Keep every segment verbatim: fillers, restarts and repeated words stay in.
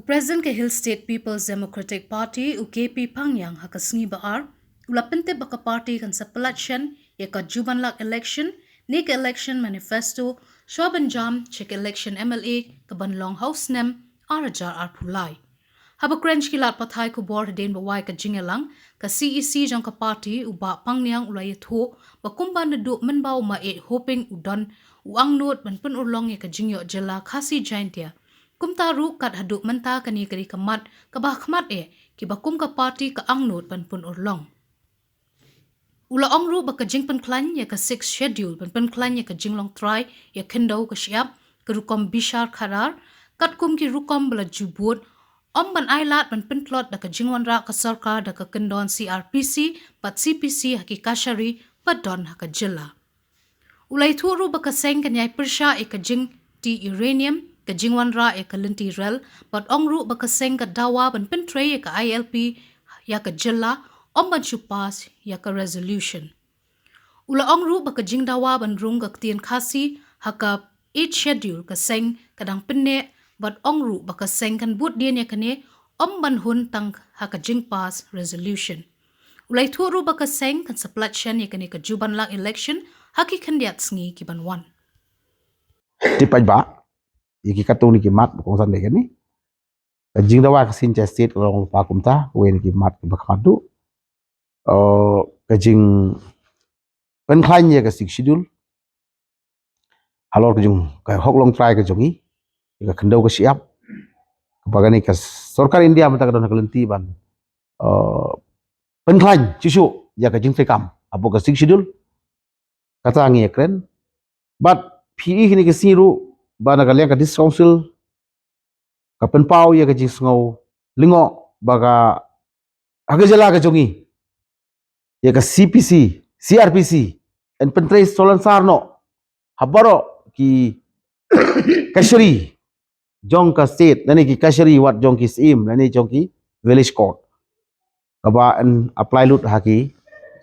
President ka Hill State People's Democratic Party, u K P Phangniang, ha ka sngi ba ar u la pyntip ba ka party kan sa pyllait shen ïa ka juban lak election ne ka election manifesto shwa ban jam sha ka election M L A ka ban long ha u snem ar hajar arphew lai. Haba kren sha ki lad pathai khubor hadien ba wai ka jingïalang, ka C E C jong ka party, u Bah Phangniang, u la ïathuh ba kumba naduh mynba u Maieit Hoping u don u angnud ban pynurlong ïa ka jingïoh jylla Khasi Jaintia, kumta ruh kat haduh mynta kane ka dei ka mat kaba ha khmat eh kiba kum ka party ka angnud ban pynurlong. U la ong ruh ba ka jingpynkhlaiñ ïa ka Sixth Schedule ban pynkhlaiñ ïa ka jinglong trai ïa khyndew ka shyiap, ka rukom bishar khadar, katkum ki rukom ba la ju bud, ym ban ailad ban pyntlot da ka jingwanrah ka sorkar da ka kyndon C R P C bad C P C ha ki kashari ba don ha ka jylla. U la ïathuh ruh ba ka seng kan ïai pyrshah ïa ka jingtih uranium, ka jingwanrah ïa ka lynti rel, bad ong ruh ba ka seng ka dawa ban pyntrei ïa ka I L P ïa ka jylla, ym ban shu pass ïa ka resolution. U la ong ruh ba ka jingdawa ban rung ka ktien Khasi ha ka Eighth Schedule ka seng ka dang pynneh, bad ong ruh ba ka seng kan bud dien ïa kane, ym ban hun tang ha ka jingpass resolution. U la ïathuh ruh ba ka seng kan sa pyllait shen ïa kane ka juban lak election ha ki khyndiat sngi ki ban wan. Te paidbah, ïa ki katto katne ki mat ba kongsan dei kane. Ka jingdawa ka Shin State ka long lypa kumta, kawei na ki mat kiba khmat duh. Uh, ka jingpynkhlaiñ ïa ka Sixth Schedule halor ka jong ka hok longtrai ka jong ngi, ïa ka khyndew ka shyiap, kaba kane ka sorkar India mynta ka don ha ka lynti ban, uh, pynkhlaiñ shuh shuh ïa ka jingtrei kam hapoh ka Sixth Schedule. Kata ngi ïakren. Bad phi i kine ki sngi ruh ba na ka liang ka District Council ka pynpaw ïa ka jingsngew lyngngoh ba ka ha ka jylla ka jong ngi, ïa ka C P C, C R P C yn pyntrei salonsar noh ha baroh ki kashari jong ka state, lane ki kashari wat jong ki syiem, lane jong ki village court, kaba yn apply lut ha ki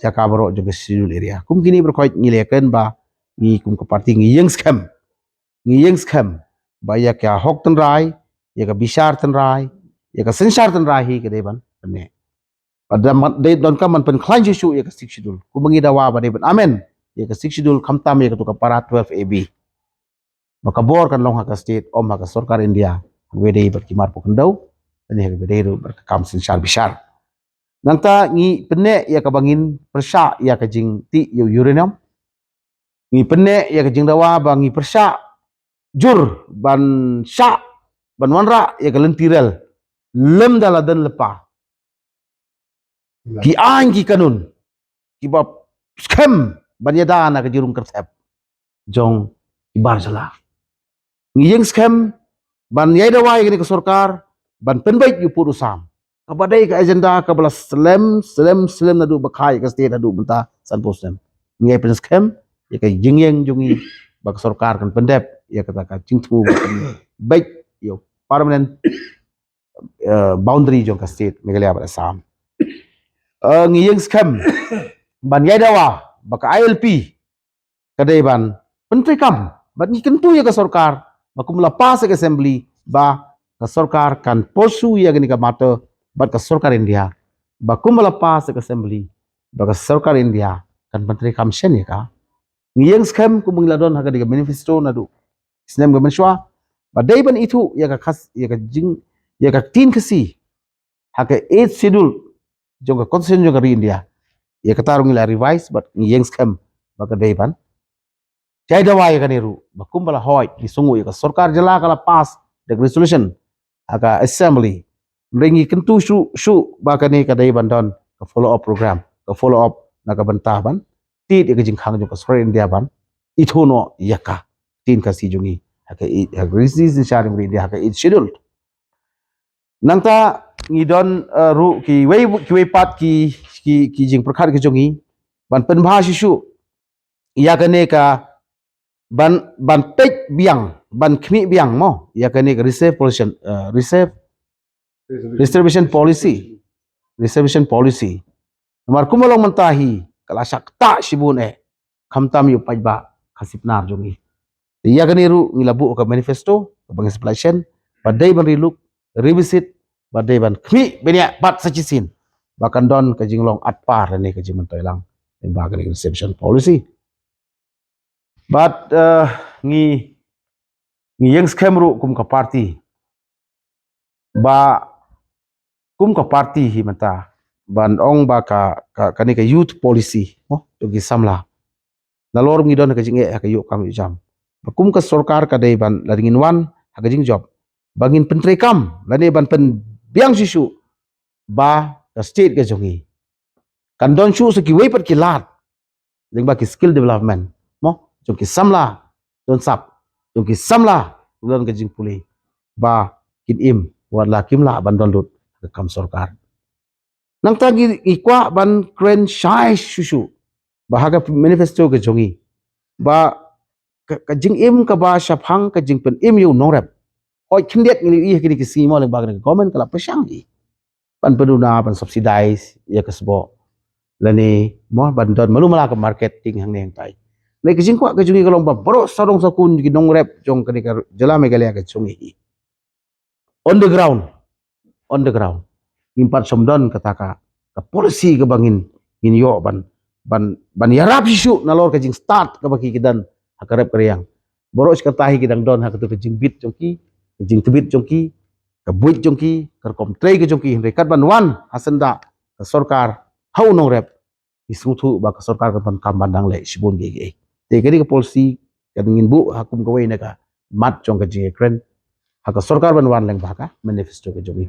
jaka baroh jong ka schedule area. Kum kine baroh ngi la ïakren ba ngi kum ka party ngi ïeng skhem, ngi ïeng skhem ba ïa ka hok tynrai, ïa ka bishar tynrai, ïa ka synshar tynrai hi ka dei ban pynneh. Bad dei donkam ban pynkhlaiñ shuh shuh ïa ka Sixth Schedule, kumba ngi dawa ba dei ban amend ïa ka Sixth Schedule, khamtam ïa kato ka para twelve A B, ba ka bor kan long ha ka state, ym ha ka sorkar India, ha kaba dei bad ki mar pukyndew, lane ha kaba dei ruh bad ka kam synshar bishar. Nangta ngi pynneh ïa kaba ngin pyrshah ïa ka jingtih ïa u uranium. Ngi pynneh ïa ka jingdawa ba ngi pyrshah jur ban shah, ban wanrah ïa ka lynti rel lem da la don lypa. Ki aiñ ki kanun kiba skhem ban ïada na ka jingrung kyrthep jong ki bar jylla. Ngi ïeng skhem ban ïai dawa ïa kane ka sorkar ban pynbeit ïa u pud u sam, kaba dei ka agenda kaba la slem slem slem naduh ba kha ïa ka state haduh mynta sanphew snem. Ngi ïai pynskhem ïa ka jingïeng jong ngi ba ka sorkar kan pyndep ïa kata ka jingthmu ban beit ïa u permanent, eh, boundary jong ka state Meghalaya bad Assam. Eh, ngi ïeng skhem ban ïai dawa ba ka I L P ka dei ban pyntrei kam, bad ngi kyntu ïa ka sorkar ba kumba la pass ïa ka assembly ba ka sorkar kan pursue ïa kane ka matter bad ka sorkar India, ba kumba la pass ïa ka assembly ba ka sorkar India kan pyntrei kam shen ïa ka. Ngi ïeng skhem kumba ngi la don ha ka dei ka manifesto naduh snem ka mynshuwa, ba dei ban ithuh ïa ka khas, ïa ka jing, ïa ka ktien Khasi ha ka Eighth Schedule jong ka Constitution jong ka ri India. Ïa kata ruh ngi la revise bad ngi ïeng skhem ba ka dei ban jai dawa ïa kane ruh, ba kumba la hoi ngi sngew ïa ka sorkar jylla ka la pass da ka resolution ha ka assembly. Hynrei ngi kyntu shuh shuh ba kane ka dei ban don ka follow up program, ka follow up na ka bynta ban tied ïa ka jingkhang jong ka sorkar India ban ithuh noh ïa ka ktien Khasi jong ngi ha ka, ha ka Eighth Schedule. Nangta ngi don, eh, ruh kiwei, kiwei pat ki, ki, ki jingpyrkhat ki jong ngi ban pynbha shuh shuh ïa kane ka ban, ban peit biang, ban khmih biang mo ïa kane ka reserve position, eh, reserve, reservation policy, reservation policy. Namar kumba long mynta hi ka la shah ktah shibun eh, khamtam ïa u paidbah Khasi Pnar jong ngi. Te ïa kane ruh ngi la buh ka manifesto kaba ngi sa pyllait shen, ba dei ban ri luk revisit, ba dei ban khmih bniah pat sa shisien ba kan don ka jinglong atpar lane ka jingmyntoi lang lyngba kane ka reservation policy. Bad uh, ngi ngi ïeng skhem ruh kum ka party, ba kum ka party hi mynta ban ong ba ka, ka kane ka youth policy, oh, jong ki samla, nalor ngi don ha ka jingeh ha ka ïoh kam ïoh jam, ba kum ka sorkar ka dei ban, la ngin wan ha ka jingjop, ba ngin pyntreikam lane ban pynbiang shisha ba ka state ka jong ngi kan don shuh sa kiwei pat ki lad lyngba ki skill development, mo, jong ki samla don sap, jong ki samla don ka jingpule, ba kin im, wat la kim lah ban don lut ka kam sorkar. Nangta ngi kwah ban kren shai shuh shuh ba ha ka manifesto ka jong ngi, ba ka, ka jingim kaba shaphang ka jingpynim ïa u nongrep, hoi khyndiat ngi ïohi ha kine ki sngi mo, lyngba kane ka government ka la pyrshang hi ban pynduna, ban subsidize ïa ka sboh, lane mo ban don malu mala ka marketing hangne hangtai. Lane ka jingkwah ka jong ngi ka long ba baroh sarong sarkun ki nongrep jong kane ka jylla Meghalaya ka jong ngi hi, on the ground, on the ground, ngim pat shym don kata ka, ka policy kaba ngin, ngin ïoh ban, ban, ban ïarap shisha nalor ka jingstad kaba ki, ki don ha ka rep ka riang. Baroh shi katta hi ki dang don ha kata ka jingbit jong ki, ka jingtbit jong ki, ka buit jong ki, ka rukom trei ka jong ki, hynrei katba wan ha syndah ka sorkar ha u nongrep, ngi sngewthuh ba ka sorkar kan donkam ban dang leh shibun kiei kiei. Te kane ka policy kan ngin buh ha kum kawei na ka mat jong ka jingïakren ha ka sorkar ban wan lyngba ka manifesto ka jong ngi.